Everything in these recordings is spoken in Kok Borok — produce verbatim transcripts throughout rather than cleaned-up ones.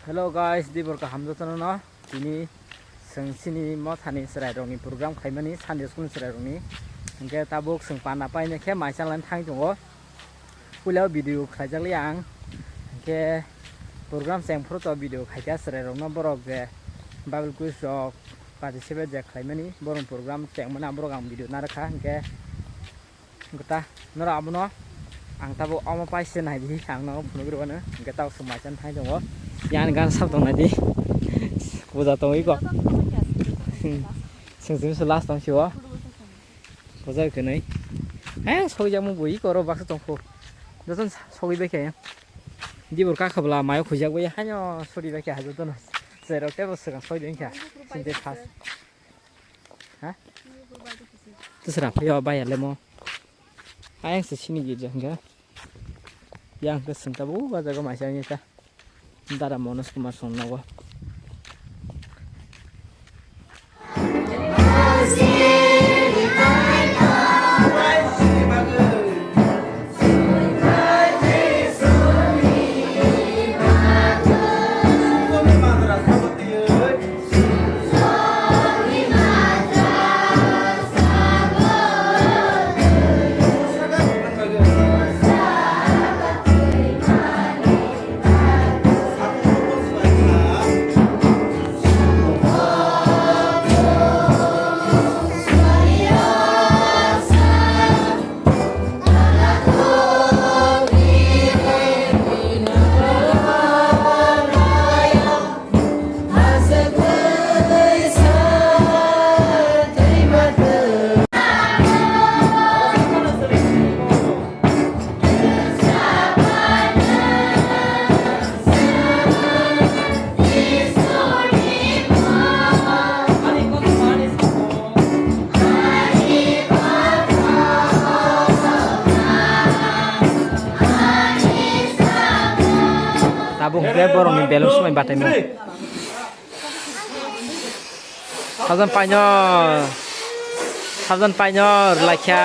Hello guys, dibor kaham jotono no. Tini chwng chini mothani chwrairokni program khaimani, Sunday school ni chwrairokni. Hinkhe tabuk chwng panda paina khe maisa line thang tongo. Puila o video khlaijak liya ang. Hinkhe program chengphuru to video khaikha chwrairokno, borok je Bible quiz rok participate je khlaimani, borok program chengmani aborok ang video narwkha. Hinkhe Gota, nora abono ang tabuk omo paise naidi, ang nogo phunugwi rwano, hwnkhe tabuk swk maisa thang tongo. Yang gan sab tong naidi. Puja tongwi ko. Sing sing se last tong siwo. Puja kwnwi. Hai, ang sogwi jakmo bui ko ro baksa tongkho. Joton sogwi bai khe. Dibor kakhabla mayo khujak bai, haino sori bai khe, hajo tono. Serok tebo swkang sogwi bai khe. Sinte fast. Ha? Tusra phaio bayar lemo. Ayang se sini girja hingga. Yang ke sengta bu bajago maisa ni ta. Dara Monos Kumar song nago. Tabuk hwnkhe borokni beluk swmai bataimo. Sabjan paino, sabjan paino rwlaikha.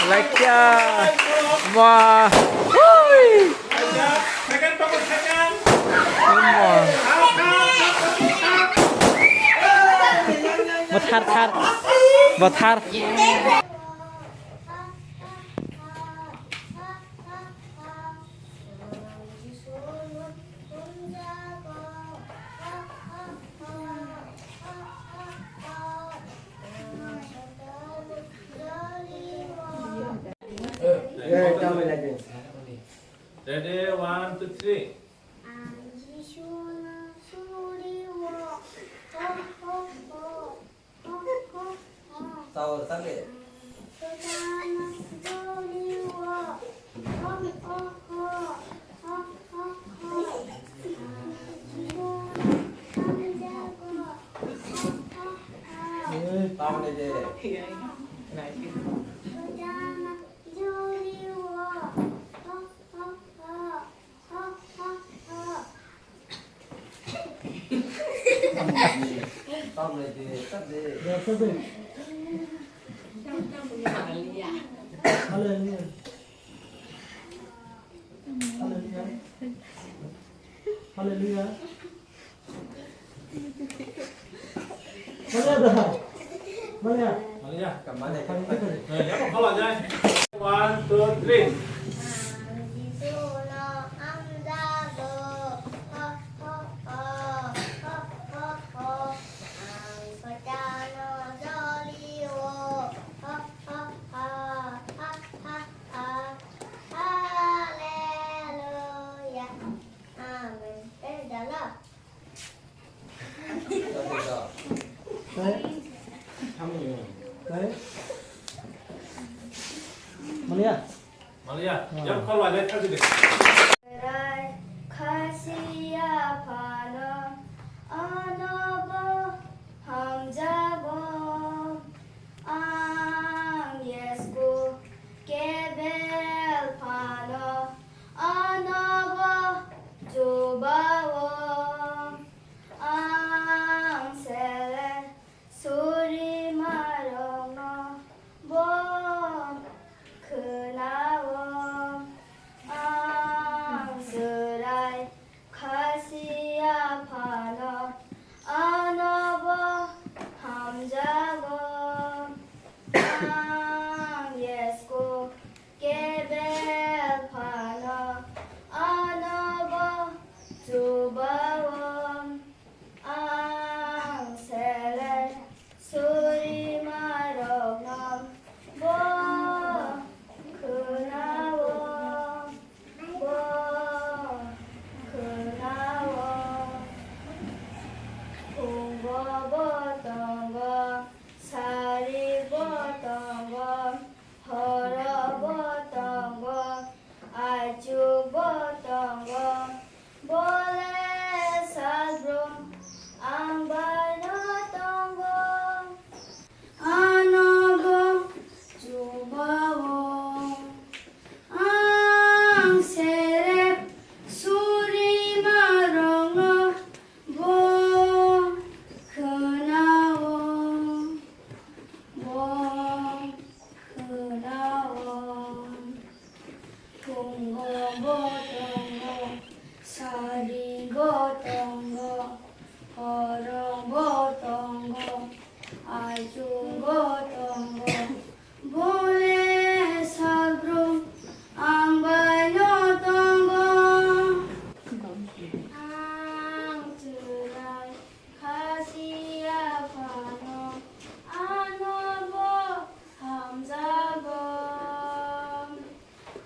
Rwlaikha. Wah. Hui. Bothar thar. Bothar. Ready, one, two, three. Ang Jisuno suriwo. Ho, ho, ho. Ho, ho, ho. Tao, tao le. Ang Jisuno suriwo. Ho, ho, ho. Ho, ho, ho. Ang Jisuno hamjago. Ho, ho, ho. Tao le de. Suriwo. Ho, ho, ho. Hallelujah. Hallelujah. Hallelujah. Malia dah. Malia. Malia. Eh, ya, kok kalah aja. One, two, three. Jisuno hamjago. Ho, ho, ho. Ho, ho, ho. Ang Jisuno suriwo. Ho, ho, ho. Ho, ho, ho. Hallelujah. Amen. Praise the Lord. Malia. Malia. Yang kau ada tadi deh. Rai khasiya phano anobo hamjago. Ang Yesku kebel phano anobo jubao. Ang sele surimarokno bo Bo tongo, bole sabrum ang bai no tongo. Ang chwrai khasiya phano ano bo hamjago.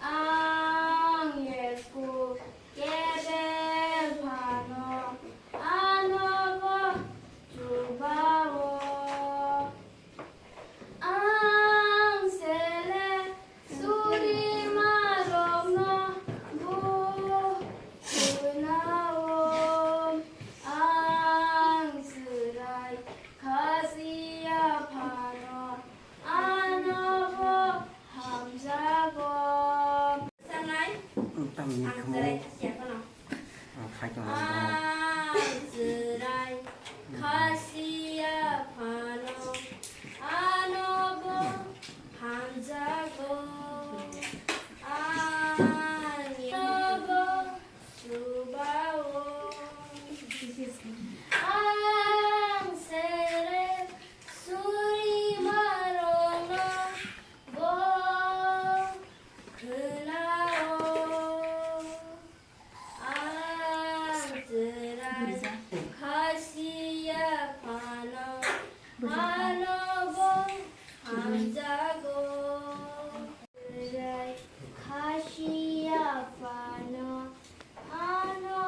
Ang yesku kebel phano ano bo chubao. Ang sele surimarokno bo khwnao. Ang chwrai khasiya phano ano bo hamjago. Sanai? Ang tamni ang kamo. Chwrai khasiya phano. Ang chwrai khasiya phano ano bo hamjago. Ani bo chubao. Ang sere surimarokno bo khwnao. Ang chwrai khasiya phano ano bo hamjago. Chwrai khasiya phano ano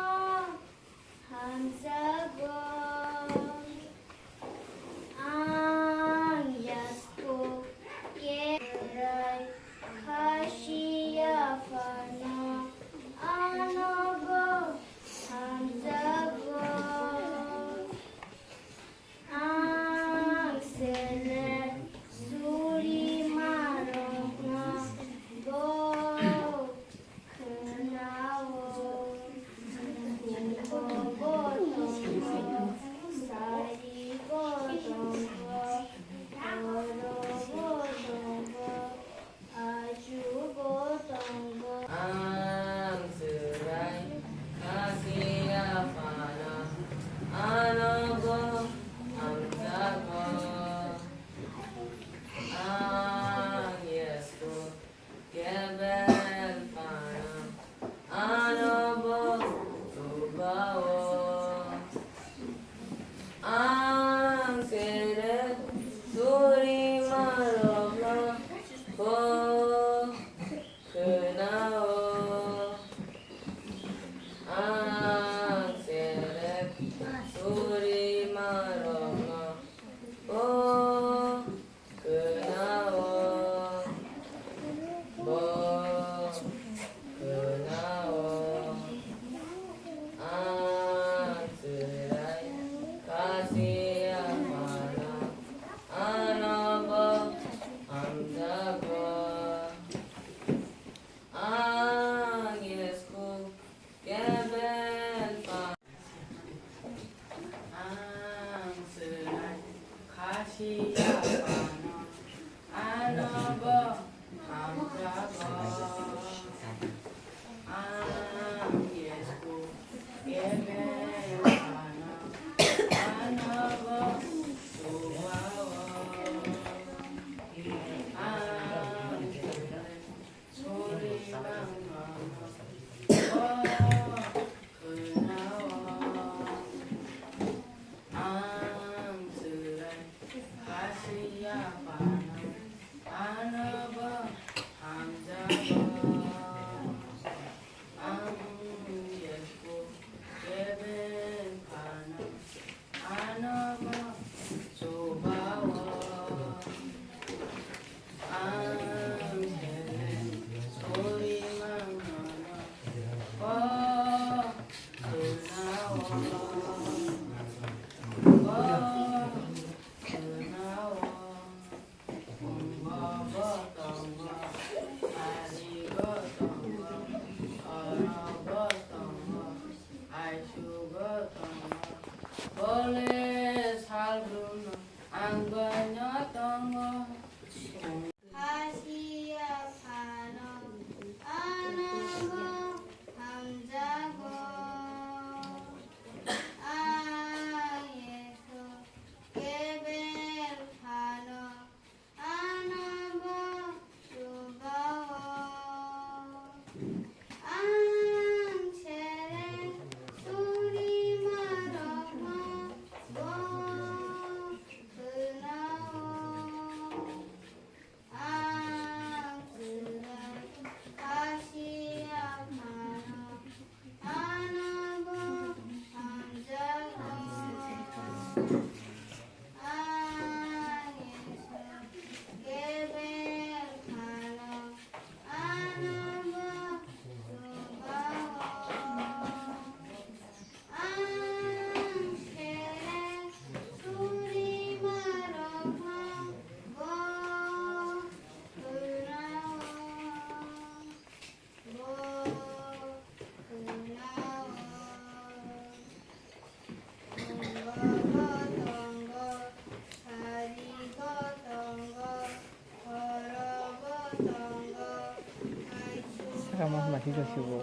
hamjago. Ang yasku kebrai khasiya phano ano bo hamjago. Ang sele surimarokno bo khwnao. Khumbo bo tongo, sari bo tongo, oro bo tongo, achu bo tongo. Ang chwrai khasiya phano ano bo hamjago. Ang yasku kebel phano ano bo chubao. Ang sere surimarokno bo khwnao. Ang sere surimarokno bo khwnao. Bo khwnao. Ang chwrai khasiya phano ano bo hamjago. Ang yasku kebel phano. Ang chwrai khasiya phano ano bo hamjago. Ang yasku kebel phano ano bo chubao. Ang chwrai surimarokno bo khwnao. Ang chwrai khasiya phano ano bo hamjago. Ang yasku kebel phano ano bo chubao. Ang sele surimarokno bo khwnao. Bo khwnao. Khumbo bo tongo, sari bo Saka ma ma hijo sibo.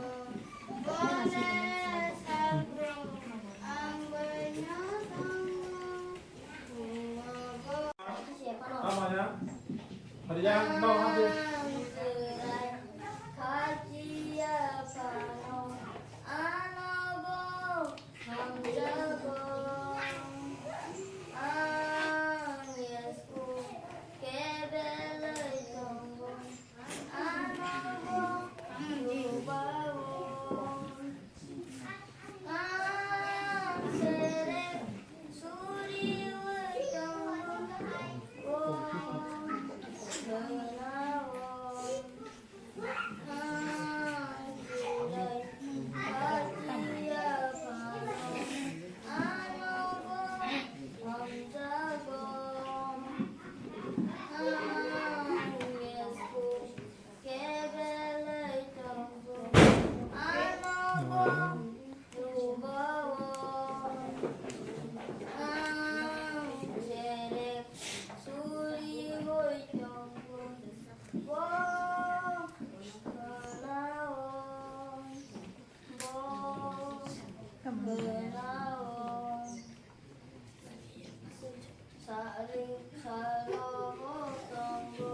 Sari salo bo tongo,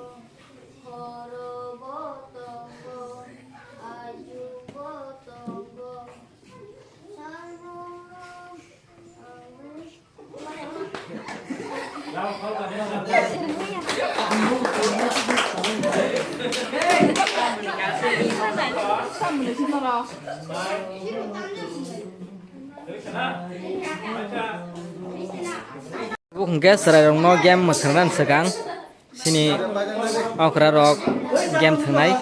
horo bo tongo, ayu bo tongo. Salo. Bo hwnkhe chwrairokno game mwthangna swkang chini okrarok game thwngnai.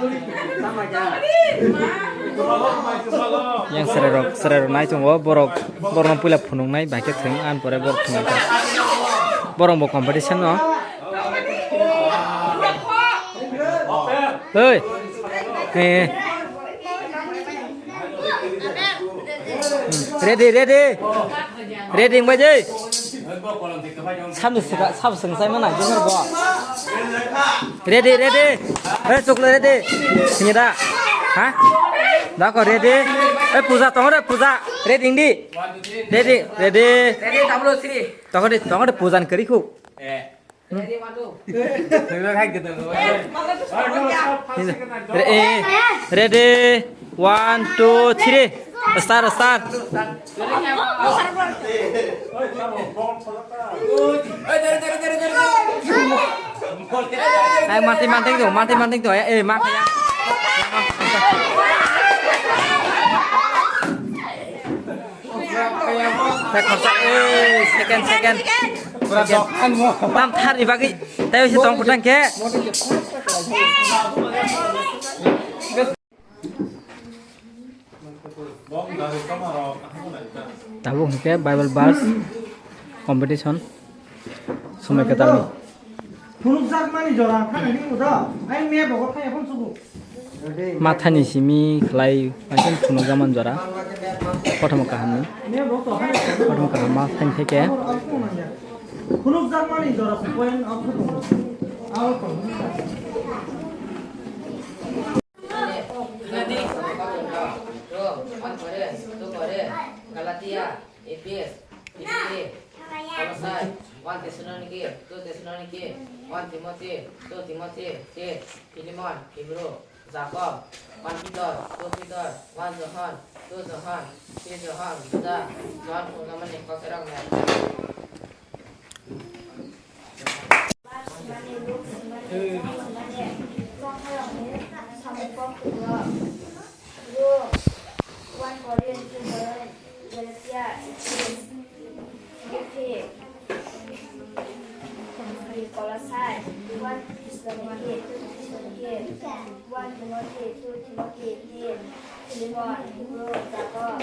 Yang chwrairok, chwrairok nai tongo, borok, borokno puila phunuknai, bai khe thwng, ani pore borok thwngkha. Borok bo competition no. Oi. Eh. Ready, ready. Ready, wngbai di. Samsung, samsung sai mana, jeng bo. Ready, ready. Eh, chukle ready. Sini da. Ha? Da ko ready. Eh, puja, tong re, puja. Ready, di. Ready, ready. Ready, double three. Tong re, tong re, puja kari khu. Eh. Ready, one, two. Re-, eh, ready, one, two, three. Start, start. Hai, mati, mati tu, mati, mati tu, eh, eh, mati ya. Hai, khorsa, eh, second, second. Tam thar ni bagwi, tei se tong kwtang khe. Tabuk hwnkhe Bible verse competition, somoi kwtalni. Phunukjakmani jora thani udo, ai me bogo thaya phone sugu. Mathani simi khlai panchan phunukjakmani jora. Kothoma kahamni. Kothoma kaham mathani theke. Phunukjakmani jora point out tongo. Out tongo. Roma, Kore, Kore, Galatia, Ephes, Philippi, Kolosai, one Thessaloniki, two Thessaloniki, one Timothy, two Timothy, Tit, Philemon, Hebrew, Jakob, one Peter, two Peter, one John, two John, three John, Juda, John phunukjakmani kok erok nai. Rome, one Corinth, two Corinth, Galatia, Ephes, Philippi, Kolosai, one Thessaloniki, two Thessaloniki, one Timothy, two Timothy, Tit, Philemon, Hebrew, Jakob,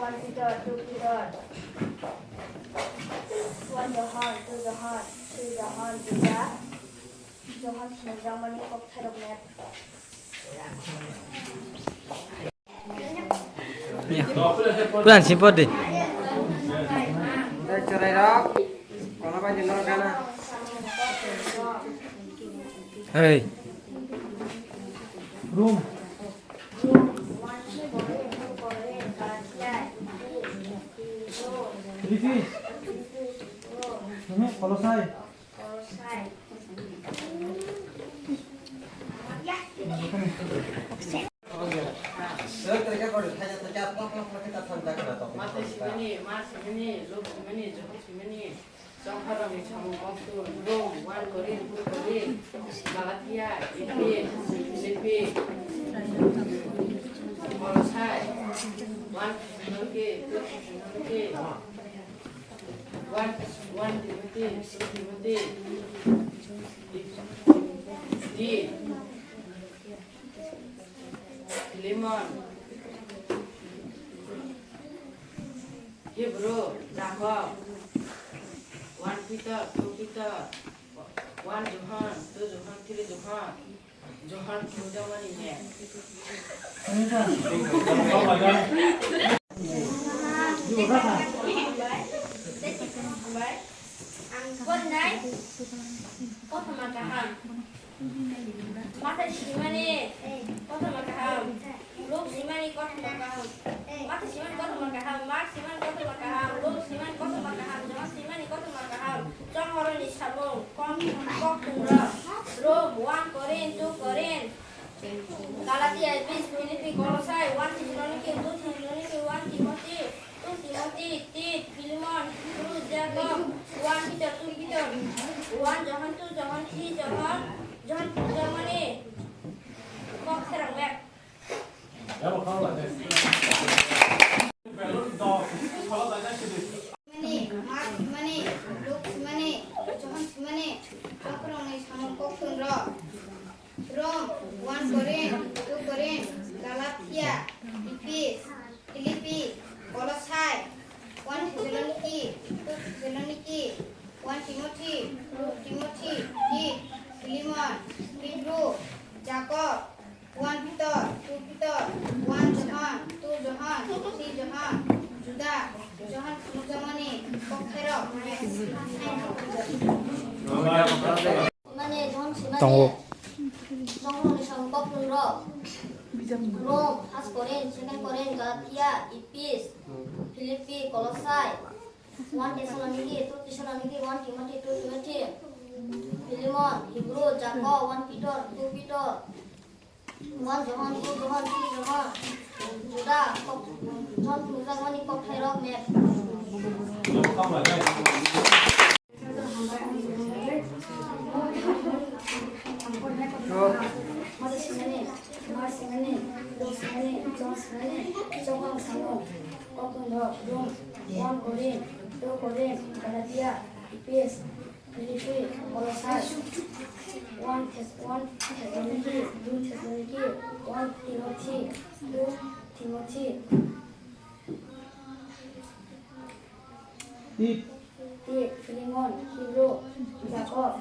one Peter, two Peter, one John, two John, three John, Juda, John phunukjakmani kokthairok nai. Puran si podi. Hey. Rom. Filipi. Mhm, Kolosai. Mata simani, Mar simani, Luk simani, Johon simani. Chongkhorokni samung koktun, Rom, one Korin, two Korin, Galatia, Ephes, Philippi, Kolosai, one Thessaloniki, two Thessaloniki, one, one Timothy, two Timothy, Tito, Philemon, Hebrew, Jakob, one Peter, two Peter, one Johon, two Johon, three Johon, Johon thumjakmani mek. Ang bodnai kothoma kaham. Mathai simani kothoma kaham. Luk simani kothoma kaham. Mathai simani kothoma kaham. Mark simani kothoma kaham. Luk simani kothoma kaham. Johon simani kothoma kaham. Chonghoroni samung. Kok, kok thumrok. Rom, one Korin, two Korin. Galatia, Ephes, Philippi, Kolosai, one Thessaloniki, two Thessaloniki, one Timothy, two Timothy, Tit, Philemon, Hebrew, Jakob, one Peter, two Peter, one Johon, two Johon, three Johon, Johon thumjakmani kok serang mek. Mani, Mark simani, Luk simani, Johon simani, chongkhorokni samung koktun rok. Rom, one Korin, two Korin, Galatia, Ephes, Philippi, Kolosai, one Thessaloniki, two Thessaloniki, one Timothy, two Timothy, Tit, Philemon, Hebrew, Jakob, one Peter, two Peter, one Johon, two Johon, three Johon, Juda, Johon thumjakmani kok serok. Mane Johon simani. Tongo. Johon ni samung koktun rok. Rom, First Korin, Second Korin, Galatia, Ephes, Philippi, Kolosai, one Thessaloniki, two Thessaloniki, one Timothy, two Timothy, Philemon, Hebrew, Jakob, one Peter, two Peter, one Johon, two Johon, three Johon, Juda, kok, Johon thumjakmani kok serok mek. Rom, one Korin, two Korin, Galatia, Ephes, Philippi, Kolosai, one Thes-, one Thessaloniki, two Thessaloniki, one Timothy, two Timothy. Tit. Tit, Philemon, Hebrew, Jakob,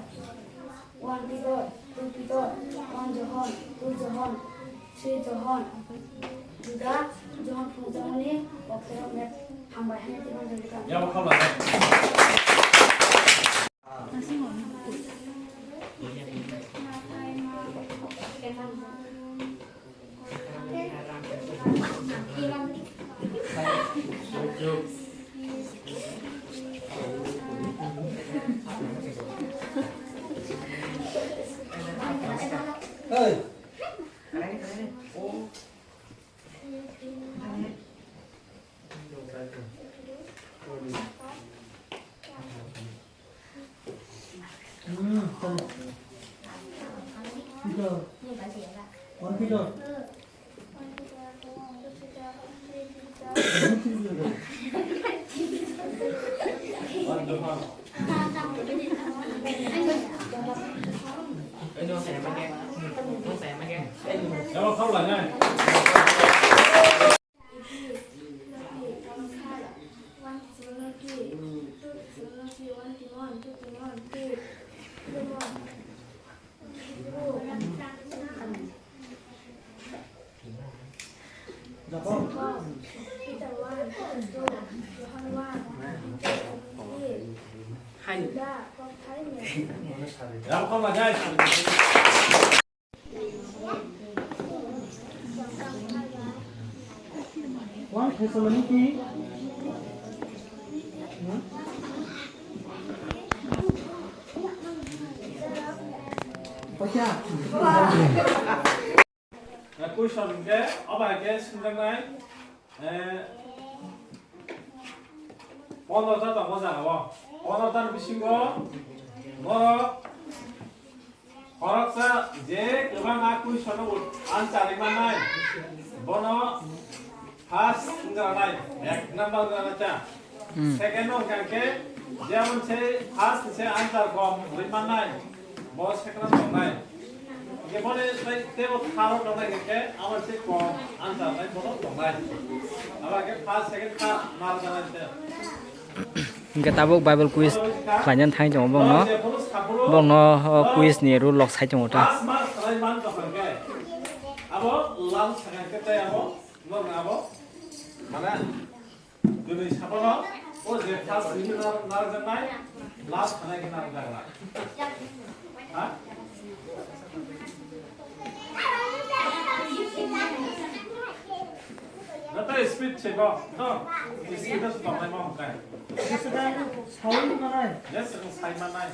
one Peter, two Peter, one Johon, two Johon, three Johon, Juda, Johon thumjakmani kok serok mek. Hambai, hambai, tei hambai, tei hambai. Hey. Hai. One Thessaloniki. Hmm? Pacha. Question hwnkhe, obo hai khe swngjaknai, eh, pondro ta tongo jaga o. Pondro ta ni bisingo norok khoroksa je kwbang a question no answer rwmannai, bono first wngranai, ek number wngranai cha. Hmm. Second no hwnkha khe, jemon se first se answer kom rwmannai, bo second tongnai. Hwnkhe boni tei tebo third tongnai hwnkhe, abo se kom answer nai bono tongnai. Abo khe first, second, third mark janai se. Hwnkhe tabuk Bible quiz khlaina thang tongo bongno. Bongno o quiz ni rule rok sai tongo ta. First mark salai man tong hwnkhe, abo lal sakha khe tei abo norok abo mane Tini sabono o je first ni nar-, narwkjaknai, last thanai khe narwkjaknai. Ha? Natai speed se bo, no? Speed se tongmai ma hwnkhe. Jesa da sawi manai. Yes, sai manai.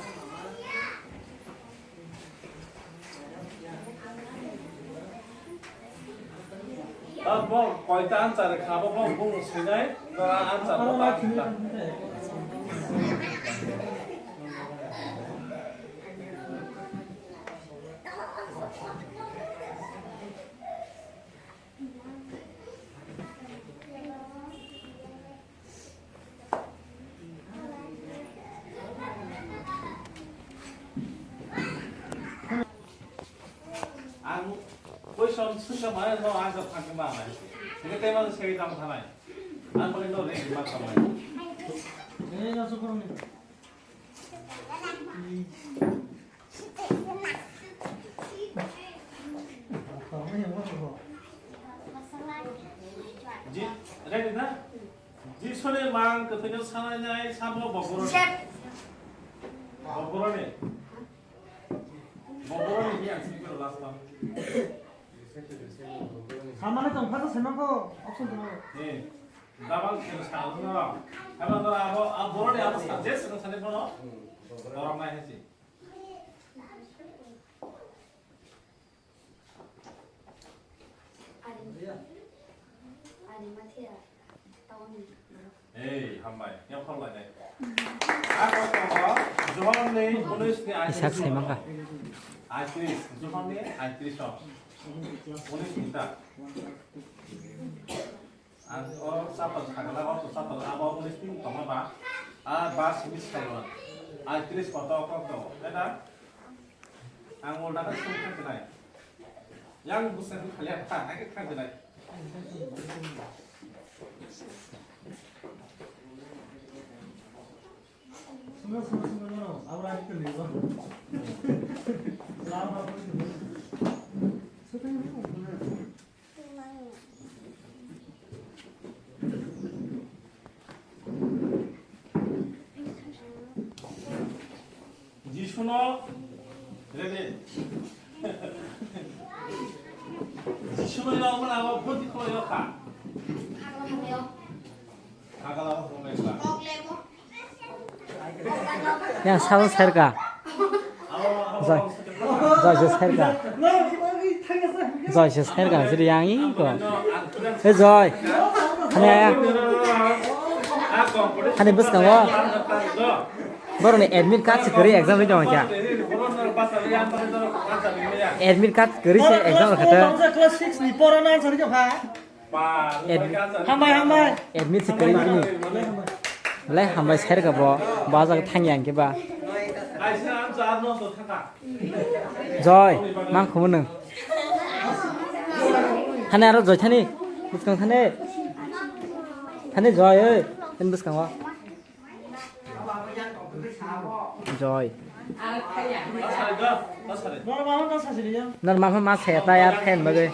Tabok koita answer kha bo, bo bung swinai, tora answer bo ta hinta. Ang question swngkha mane no answer thangkhe ma nai. Hingke tei mano segwi tamo thanai. Ang bole no ring ma tamo. Ji, ready na? Jisuni mang kwthwino sanai nai sabo boboroni. Boboroni. Boboroni ni ang sini kero last time. Samane tong phasa senang ko option tong. Eh. Dabang kero sa no. Abo no abo, abo boroni abo subject no sani bono. Borok nai hasi. Ei, hambai. Yang phone line. Ako ko John ni unis ni Isak saimangka. Aitris, John ni aitris o. Unis ni ta. Ang o chapel sagala, o chapel abo unis ni tongma ba. A ba simi saiwan. Aitris koto koto. Eta. Ang ulta khe sung thangkhlai. Yang bwskango khalya kha, hai khe thangkhlai. Sung sung sung no, abra khe liba. Lama. Jisuno ready. Jisuno yo mala o boti kholo yo kha. Agala o kholo yo kha. Yang sal serka. Joy, joy se serka. Joy se serka, siri yang iko. He joy. Hani aya. Hani bwskango. Boroni admit card se kwrwi exam ri jong kya. Admit card kwrwi se exam khata. Class six ni pora na answer jong kha. Ad-, hambai, hambai. Admit se kwrwi bini. Le hambai serka bo, bo jaga thangya hwnkhe ba. Joy, mang khumu nwng. Thani aro Joy thani, bwskang thani. Thani Joy, oi, thani bwskango. Joy. Nor mama ma se ta yar fan bagwi.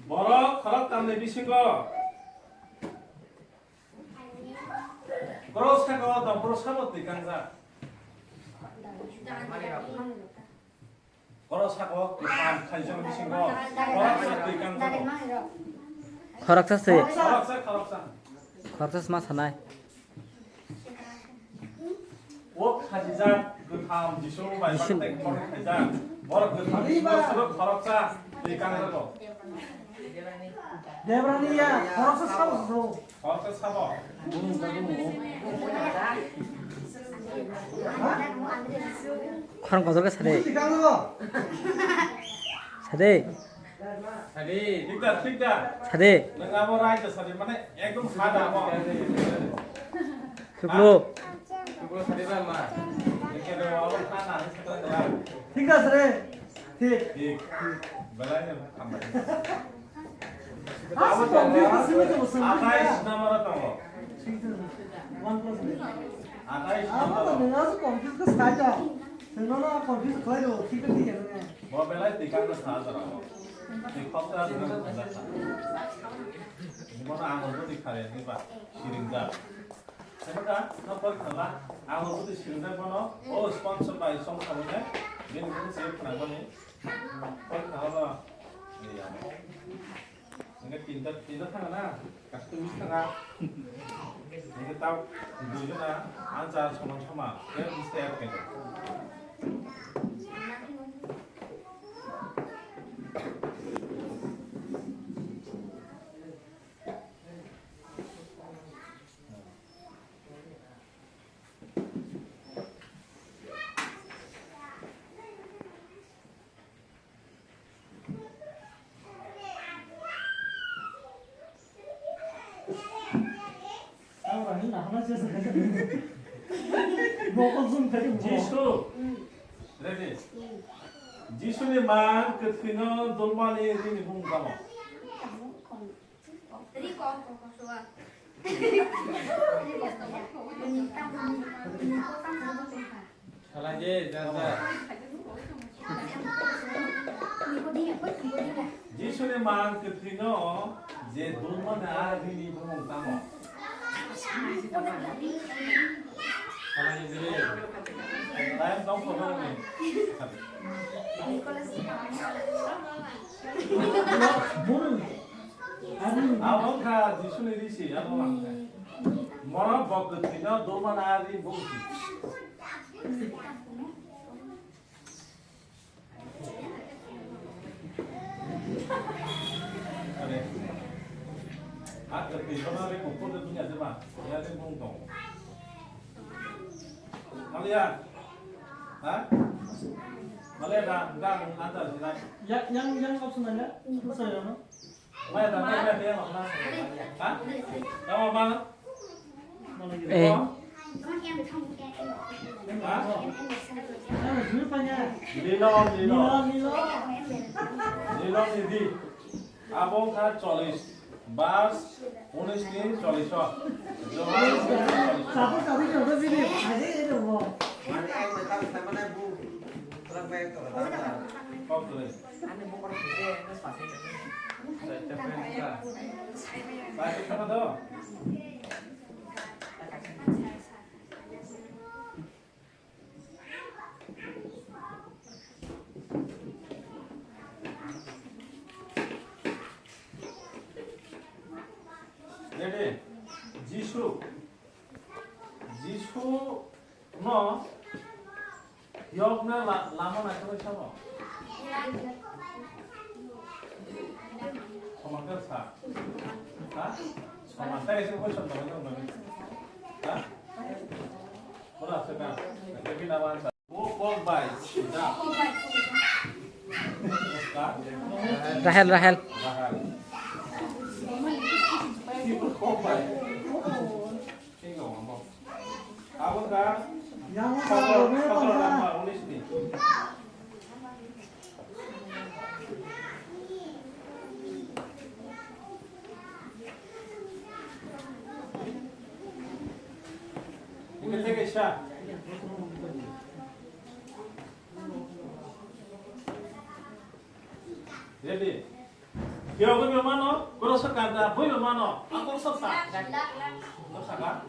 Borok khorok tamni bisingo. Borok saka o tong, borok sabo twi kangjak. Borok saka o kwtham khaijak bisingo borok sa twi kangjak. Khoroksa se. Khoroksa, khoroksa. Khoroksa se ma sanai. O khajijak kwtham Jisu bai Jisu. Bakhtei khorok khaijak. Borok kwtham Jisu khoroksa twi kangjak o. Debrani ya, khoroksa sabo se. Khoroksa sabo. Khorang kotor khe sade. Sade. Sade. Thik da, thik da. Sade. Nang abo rai da sade, mane ekdom sada abo. Chuklo. Chuklo sade ba ma. Ekhe do abo khana ni sakra da. Thik da sade. Thik. Thik. Belai no khambai. Atais number tongo. Atais number. Bo belai tikang ko sa jora. Tikang sa jora. Bono ang bo tikhare ni ba siringjak. Saka no por khala ang bo siringjak bono o sponsor bai song khabone. Bini bini se khna boni. Por khala. Hingke tinta, tinta thanga na, custom thanga. Hingke tao duijona answer soman soman, khe mistake khe. Jisu. Ready? Jisuni mang kwthwino dulmani rini bumung tamo? Ri kok kok kok suwa. Salai je, jar jar. Jisuni mang kwthwino je dulmani a rini bumung tamo? Salai je. Time tong kok ni. Abo wngkha Jisuni risi, abo wngkha. Borok bo kwthwino dulmani a ri bumung. Are. A kwthwino a ri kuphur de dunya jema. Ya de bumung tong. Malia. Ha? Malia da, da, da, da, da. Ya, yang, yang option ada? Susah ya, no? Maya da, maya da, maya da. Ha? Kamu apa? Eh. Ha? Lilo, lilo. Lilo, lilo. Lilo ni di. Abo wngkha chollish. Bas, unis ni chollish o. Johan, chollish o. Kok dole. Ready? Jisu. Jisu no Yokna la-, lama naikhe bai sabo? Somantar sa. Ha? Somantar ese question tong nang nang. Ha? Pura se ka. Tapi na wan sa. Bo kok bai. Da. Ka? Rahel, Rahel. Rahel. Kok bai. Aboni kha sotoro, sotoro number, unis ni. Hingke tei kaisa. Ready? Khe bui bo mano, borok sa kanta, bui bo mano, a borok sa sa. Borok sa ka?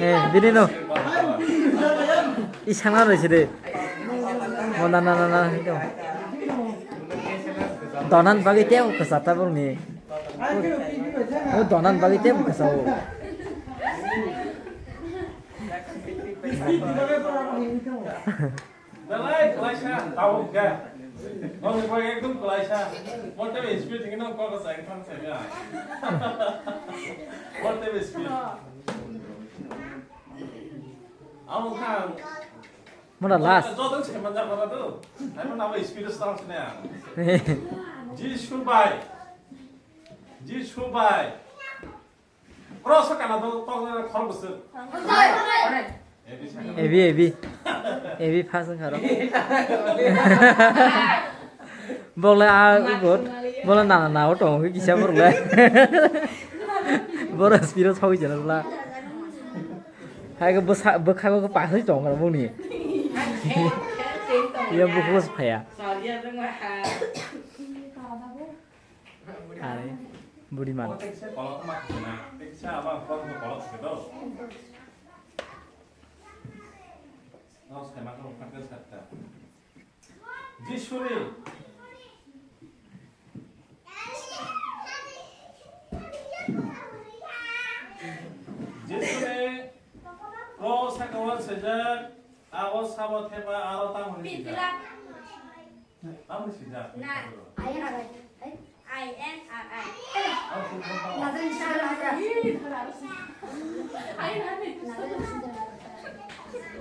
Eh, bini no. Isana roi sidi. Mo na na na na. Donan bagwi tebo kwsa tabuk ni. O donan bagwi tebo kwsa o. Belai kwlaisa, tabuk khe. Nokni bai ekdom kwlaisa. Mote be speed hino kok sa ekdom sa ya. Mote be speed. Amo khan. Mona last. Joto se manja kora tu. Ai mona bai speed start ne. Jisu bai. Jisu bai. Cross kana to to khor bus. Ebi, ebi. Ebi phas wngkha rok. Bole a ugot. Bole na na na o tong kisa bole. Boro spiro thok jana bla. Hai ko bwsa bwkha ko pa sai tong kha buni. Iya buku phaya. Are, budi man. Jisuni, Jisuni, ko saka wan sejak, abo sabo theba aro tamo hini sijak. Tamo sijak. Na. I N R I.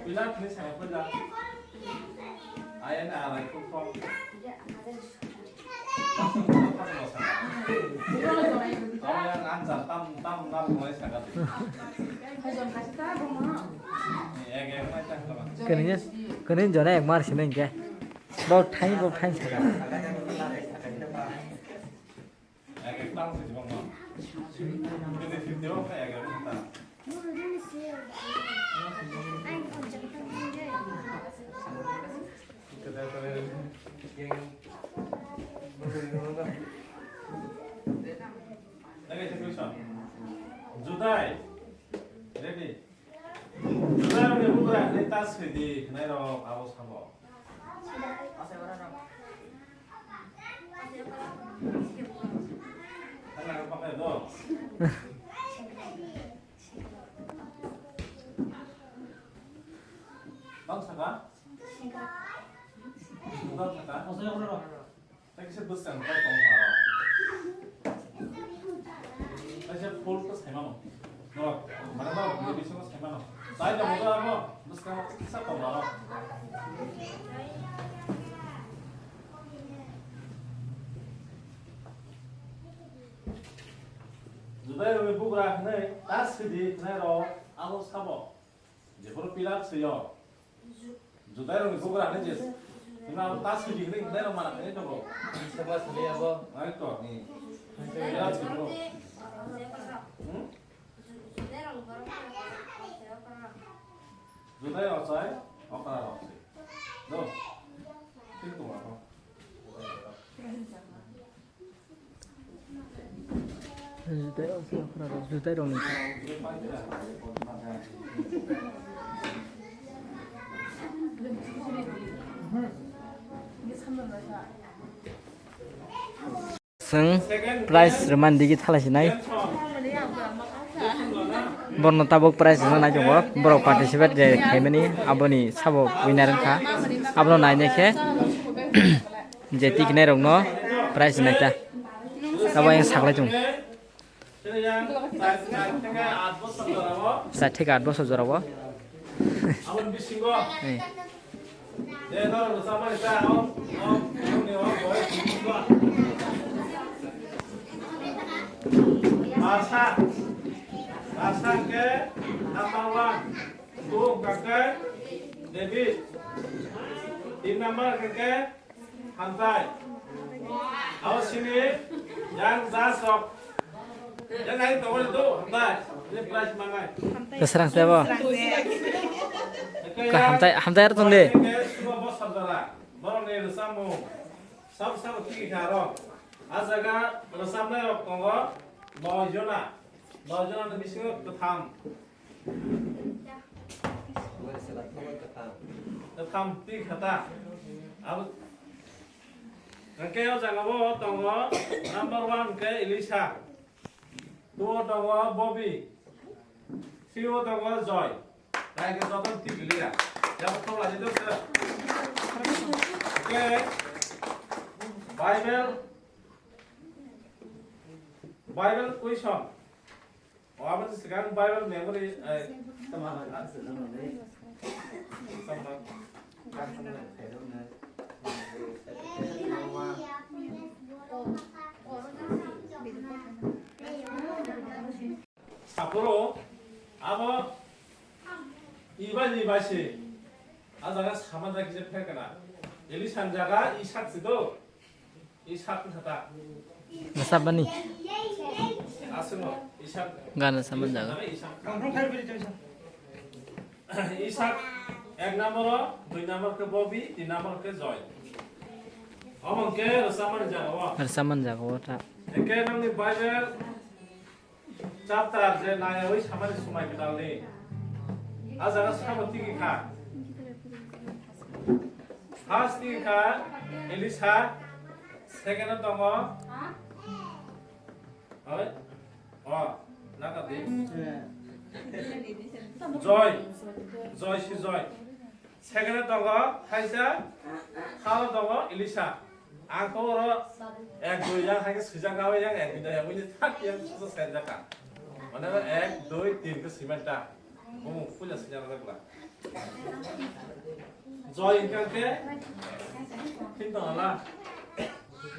Pilat ni saka ko ja. I N R I ko ko. Kene, kene jona ek mar sini ke. Bo thai, bo thai saka. Judai. Ready. Judai ni bugra ni tas khidi khnai rok abo sabo. Bang saka? Judairokni bugra hwnwi ta swidi hwnwi rok abo sabo. Jephuru Pilat swiyo. Judairokni bugra hwnwi je hwnwi abo ta swidi hwnwi hwnwi rok mana hwnwi tongo. Sabo sali abo. Ai to. Hmm. Pilat swiyo. Hmm? Judai ochai, okra rok se. Do. Thik tongo to. Judai ochai, okra rok, judai rok ni. Chwng prize rwmani digi thalai sinai. Borno tabuk prize rwna nai tongo. Borok participate je khaimani aboni sabo winner wngkha. Abono nainai khe je tikinai rokno prize rwnai ta. Abo yang saklai tongo. Char theke aat bosor jora o. Aboni bisingo. Hey. Je norok rwchapmani ta, o, o, o, o, o. Barsa. Barsa hwnkhe number one. Two hwnkhe David. Tin number hwnkhe Hamtai. Abo sini yang judge rok. Yang hai tongwi do, hamtai. Ini prize manai. Kwsrang se bo. Ka hamtai, hamtai ar tong de. Suba bosor jora. Borok ni rwchapmung. Sab sab tiki kha rok. A jaga rwchapnai rok tongo. Noi jona. Noi jona ni bisingo kwtham. Kwtham twi khata. Abo, hwnkhe o jaga o tongo number one hwnkhe Elisa. Two o tongo Bobby. Three o tongo Joy. Tai hwnkhe joto twi giliya. Yabo thok laji do sir. Hwnkhe Bible, Bible question. O, aboni swkang Bible memory, eh, Saphuru, abo ibai ni bai se, a jaga sama jaki je phekana. Eli sanjaga i sakchi do. Isak wngkha ta? Nasabani. Aswkno, Isak. Gana saman jaga. Isak. Isak ek number o, dui number khe Bobby, tin number khe Joy. Omo khe rwchapmani jaga o. Rwchapmani jaga o ta. Hwnkhe nangni Bible Chapter je nayawi samani swmai kwtalni. A jaga sabo tigi kha. First tigi kha Elisa, second o tongo. Oi? O, naka di. Joy. Joy si Joy. Second o tongo Thaisa, third o tongo Elisa. Ang khe oro ek dui yang hai khe swijak kha, yang ek dui yang wngwi thak yang sasa swijak kha. Mane ek dui tin khe swiman ta. Bumung puila swijak rwjak bwla. Joy hwnkha khe tin tongo la.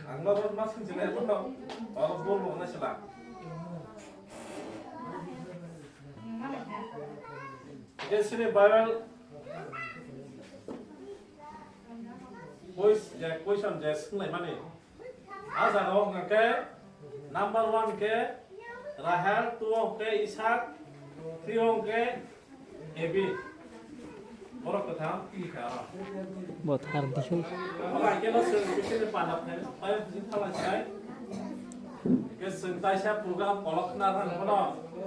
Ang no ma swngchilai bono. Oro bol bo na sila. Hwnkhe sini Bible quiz, je question je swnglaimani. A jaga o hwnkha khe number one khe Rahel, two o hwnkhe Isak, three o hwnkhe Ebi. Borok kwtham twi kha aro. Bo thar dikhe. Omo hai khe no chwng bisingni panda phai, phai bising thala sai. Hwnkhe chwng taisa program kolok khna thang phano,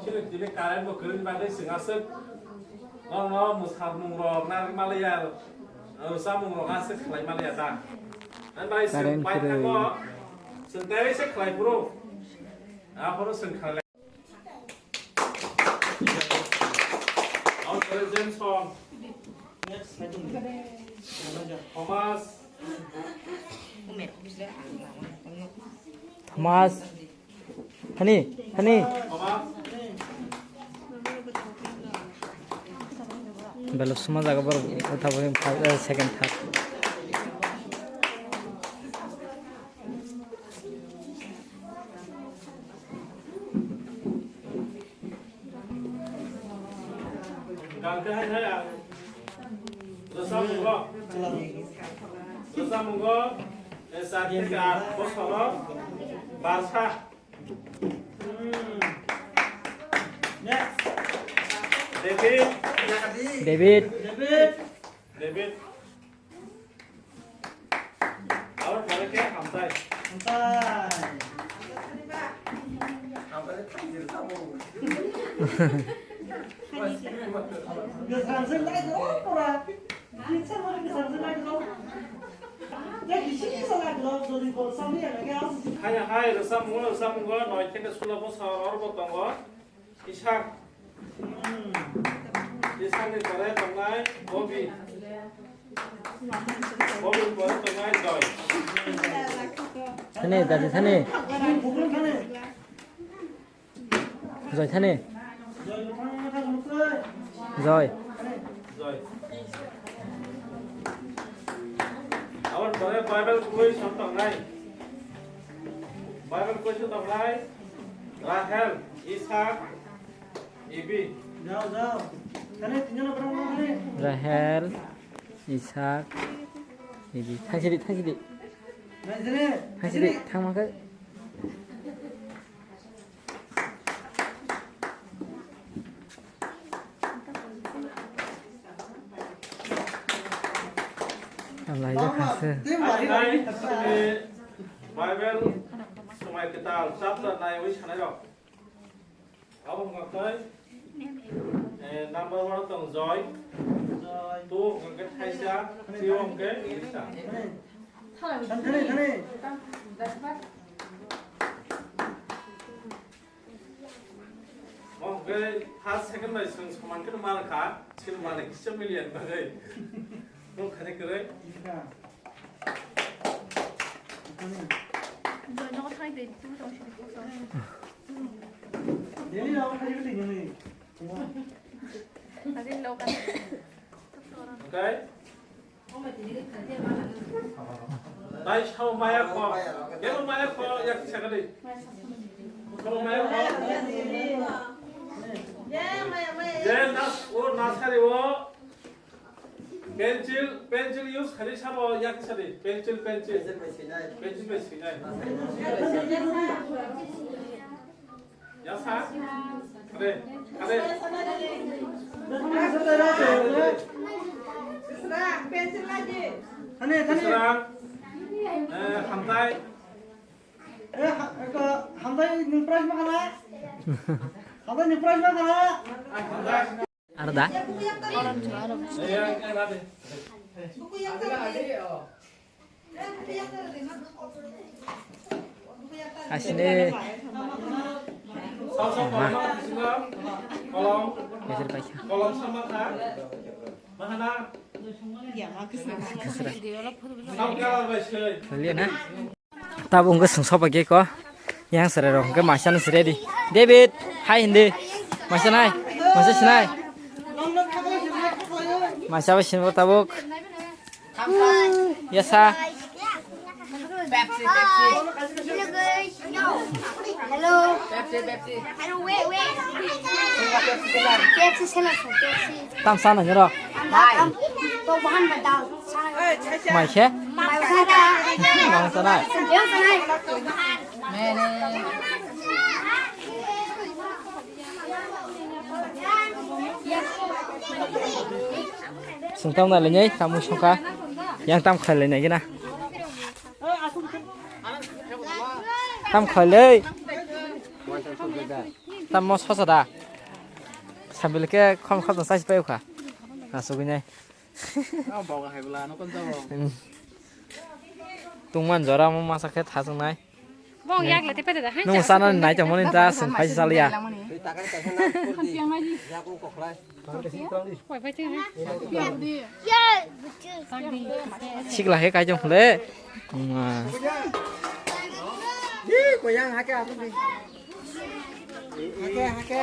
chini tini current bo kwrwini bagwi chwng aswk. Norokno mwsamung rok narwk maliya, rwchapmung rok aswk khlai maliya ta. Ani bagwi chwng current bai kwrwi thango, chwng tei se khlai phuru. Aphuru chwng khlai. Ang kore Jameson. Thomas. Thomas. Hani, hani. Thomas. Belok suma jaga bor, utha bor, second, third. Gangte hai hai ang. Rwchapmungo. Rwchapmungo, eh, char theke aat bosoro barsa. Hmm. Next. David. David. David. David. Aro pore khe Hamtai. Hamtai. Hamtai thangdir tamo. Gosang se lai do pura. Gosang se lai do. Ya bisi bisi lai do, jodi gosang ni ya ga. Hai hai, rwchapmungo, rwchapmungo, noi theke sulo bosor oro bo tongo. Isak. Isakni pore tongnai Bobi. Bobi pore tongnai Joy. Thani, dadi thani. Joy thani. Joy. Joy. Aboni pore Bible question tongnai. Bible question tongnai. Rahel, Isak, Ibi. Jao, jao. Thani, tinjana berang, berang, thani. Rahel, Isak, Ibi. Thangsidi, thangsidi. Nai, sini. Thangsidi, thangma khe. Alai jakha se. Bible Swmai Kwtal chapter naiwi sanai rok. Abo wngkha khe, eh, number one tong Joy. Joy. Two wngkha khe Thaisa, three wngkha khe Lisa. Thani, thani. Mo hwnkhe first, second bai chwng soman kheno mar kha, chini manwi kisa miliya ni bagwi. Nwng khani kwrwi. Joy, nogo thani tei tu tong sini kok tong. Daily nogo thani tei nini. Adi lo kan. Okay. Tai sao maya kho. Kebo maya kho yak sagadi. Sao maya kho. Je nas o nasari o pencil, pencil use khali sabo yak sadi. Pencil, pencil. Pencil bai sinai. Yasa? Ade, ade. Thane, thane. Sra. Eh, Hamtai. Eh, ha-, eko, Hamtai ni prize ma khala? Hamtai ni prize ma khala? Hamtai. Arda? Asini. Kolom. Kolom sama kha. Mahana. Khasra. Liya na? Tabuk hwnkhe chwng soba khe ko. Yang sere rok hwnkhe maisa no sere di. David, hai hindi. Maisa nai. Maisa sinai. Maisa bai sinbo tabuk. Yasa. Pepsi, Pepsi. Hello. Pepsi, Pepsi. Hello, wait, wait. Pepsi seller, Pepsi. Tam sana nyoro. Tam, tam. To bahan badal. Mai khe? Mai sana. Mai sana. Yang sana. Sung tam na le nyai, tam sung kha. Yang tam khai le nyai gina. Tam khai le. Tam mo sosa da. Sambil ke khom khom sai pai kha. Na sugui nyai. Ah, bawga hai bwla, ano kon jabo. Hmm. Tungman jora mo masa khe thachwng nai. Bong yak le tepe da hai. Nung sana nai tong mani ta sung phai saliya. Twi takai kaisa na kurdi. Hampiang nai di. Yak ung koklai. Koi pai twi. Hampiang di. Hampiang di. Sikla he kai jong le. Ma. Di koyang hake aku di. Hake, hake.